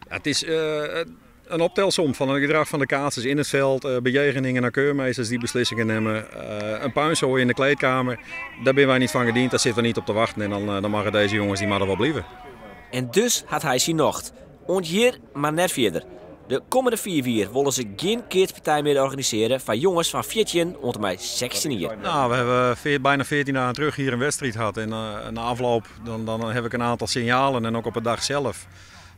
Ja, it is in optelsom fan it gedrach fan de keatsers yn it fjild, bejegeningen nei keurmeesters dy't beslissingen nimme, in puinsoai yn de kleedkeamer. Dêr binne wy net fan gediend, dêr sitte we net op te wachten en dan moatte dizze jonges dy moatte wol bliuwe. En dus hat hy syn nocht. Oant hjir, mar net fierder. De kommende 5 jier wolle se gjin keatspartij mear organisearje foar jonges fan 14 oant en mei 16 jier. Nou, we hebben bijna 14 dagen terug hier een wedstrijd gehad. En na afloop dan heb ik een aantal signalen en ook op de dag zelf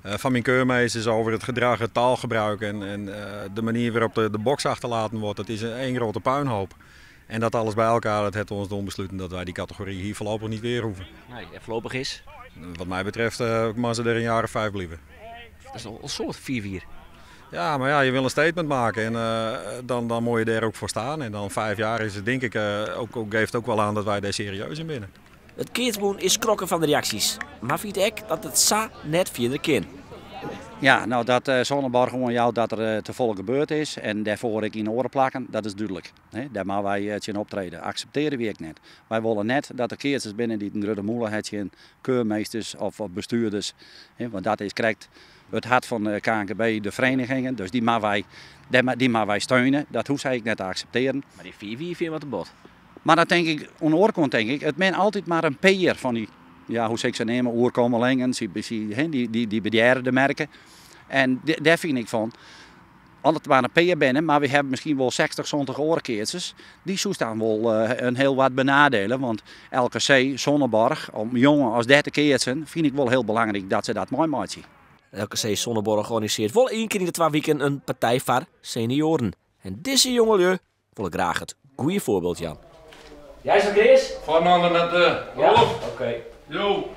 van mijn keurmeesters over het gedrag, het taalgebruik en de manier waarop de box achterlaten wordt. Dat is één grote puinhoop. En dat alles bij elkaar, dat heeft ons doen besluiten dat wij die categorie hier voorlopig niet weer hoeven. Nee, en voorlopig is? Wat mij betreft mag ze er een jaar of 5 blijven. Dat is al een soort 4 jaar. Ja, maar ja, je wil een statement maken en dan moet je daar ook voor staan. En dan 5 jaar is het denk ik ook, geeft ook wel aan dat wij daar serieus in binnen. It keatsbûn is skrokken fan de reaksjes, mar fynt ek dat it sa net fierder kin. Ja, nou dat Sonnenborgh gewoan jout dat der te folle gebeurd is en dêrfoar ek yn oare plakken, dat is dúdlik. Hè? Dêr moatte wy tsjin optrede. Akseptearje wy ek net. Wy wolle net dat der keatsers binne dy't in grutte mûle ha tsjin keurmeesters of bestjoerders. Hè? Want dat is krekt it hart fan de KNKB, de verenigingen. Dus dy moatte wy steune. Dat hoecht sy ek net te akseptearjen. Mar dy 5 jier fine wat te bot. Mar dan tink ik, oan de oare kant tink ik, it binne altyd mar in pear fan dy, ja, hoe sil ik se neame, oerkommelingen, dy bedjerre de merke. En dêr fyn ik fan, as it mar in pear binne, mar we hawwe miskien wol 60, 70 oare keatsers, dy soest dan wol in hiel wat benadelen, want LKC, Sonnenborgh, om jongen as dêr te keatsen, fyn ik wol hiel belangryk dat se dat meimeitsje. LKC Sonnenborgh organisearret wol ien kear yn de 2 wiken in partij foar senioaren. En dizze jongelju wolle graach it goede foarbyld jaan. Jij is Chris? Voornander met de Ja, Rolf. oké. Jo.